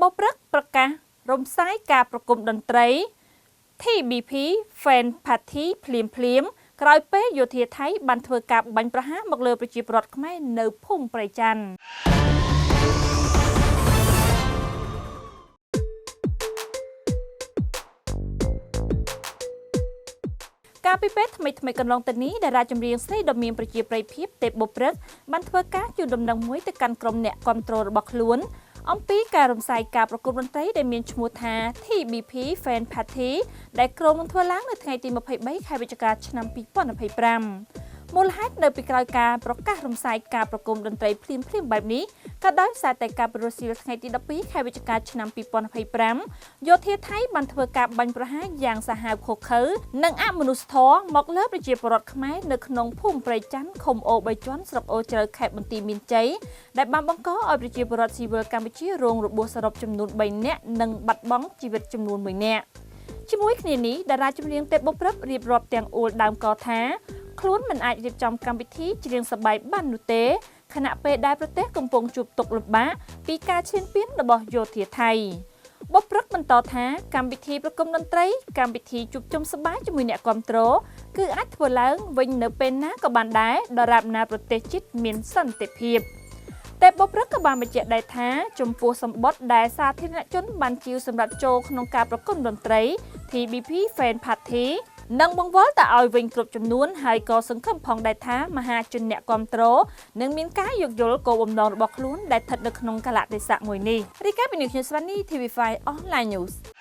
បូព្រឹកប្រកាសរំសាយការប្រគំតន្ត្រី TBP Fan Party ភ្លាមភ្លាមៗក្រោយពេលយោធាថៃបានធ្វើការបាញ់ប្រហារមកលើប្រជាពលរដ្ឋខ្មែរនៅភូមិព្រៃច័ន្ទ កាលពីពេលថ្មីថ្មីកន្លងទៅនេះតារាចម្រៀងស្រីដ៏មានប្រជាប្រិយភាពទេពបុព្រឹកបានធ្វើការជូនដំណឹងមួយទៅកាន់ក្រុមអ្នកគាំទ្ររបស់ខ្លួនអំពីការរំសាយការប្រគំតន្ត្រីដែលមានឈ្មោះថា TBP Fan Party ដែលគ្រោងនឹងធ្វើឡើងនៅថ្ងៃទី23ខែវិច្ឆិកាឆ្នាំ2025មូលហេតុនៅពីក្រោយការប្រកាសរំសាយការប្រគំតន្ត្រីភ្លាមៗបែបនេះក៏ដោយសារតែការប្រសៀលថ្ងៃទី12ខែវិច្ឆិកាឆ្នាំ2025យោធាថៃបានធ្វើការបាញ់ប្រហារយ៉ាងសាហាវឃោរឃៅនិងអមនុស្សធម៌មកលើប្រជាពលរដ្ឋខ្មែរនៅក្នុងភូមិព្រៃច័ន្ទឃុំអូរបីជាន់ស្រុកអូរជ្រៅខេត្តបន្ទាយមានជ័យដែលបានបង្កឲ្យប្រជាពលរដ្ឋស៊ីវិលកម្ពុជារងរបួសសរុបចំនួន3នាក់និងបាត់បង់ជីវិតចំនួន1នាក់ជាមួយគ្នានេះតារាចម្រៀងទេពបុព្រឹបរៀបរាប់ទាំងអួលដើមកថាខ្លួនមិនអាចរៀបចំកម្មវិធីច្រៀងសប្បាយបាននោះទេខណៈពេលដែលប្រទេសកំពុងជួបទុក្ខលំបាកពីការឈ្លានពានរបស់យោធាថៃបុព្រឹកបន្តថាកម្មវិធីប្រគំតន្ត្រីកម្មវិធីជួបជុំសប្បាយជាមួយអ្នកគាំទ្រគឺអាចធ្វើឡើងវិញនៅពេលណាក៏បានដែរដរាបណាប្រទេសជាតិមានសន្តិភាពតែបុព្រឹកក៏បានបញ្ជាក់ដែរថាចំពោះសម្បត្តិដែលសាធារណជនបានជាវសម្រាប់ចូលក្នុងការប្រគំតន្ត្រី TBP Fan Party និងបង្វិលទៅឲ្យវិញគ្រប់ចំនួនហើយក៏សង្ឃឹមផងដែរថាមហាជនអ្នកគាំទ្រនឹងមានការយោគយល់គោលបំណងរបស់ខ្លួនដែលស្ថិតនៅក្នុងកលៈទេសៈមួយនេះរីកាពីនេះខ្ញុំស្វណ្ណី TV5 Online News។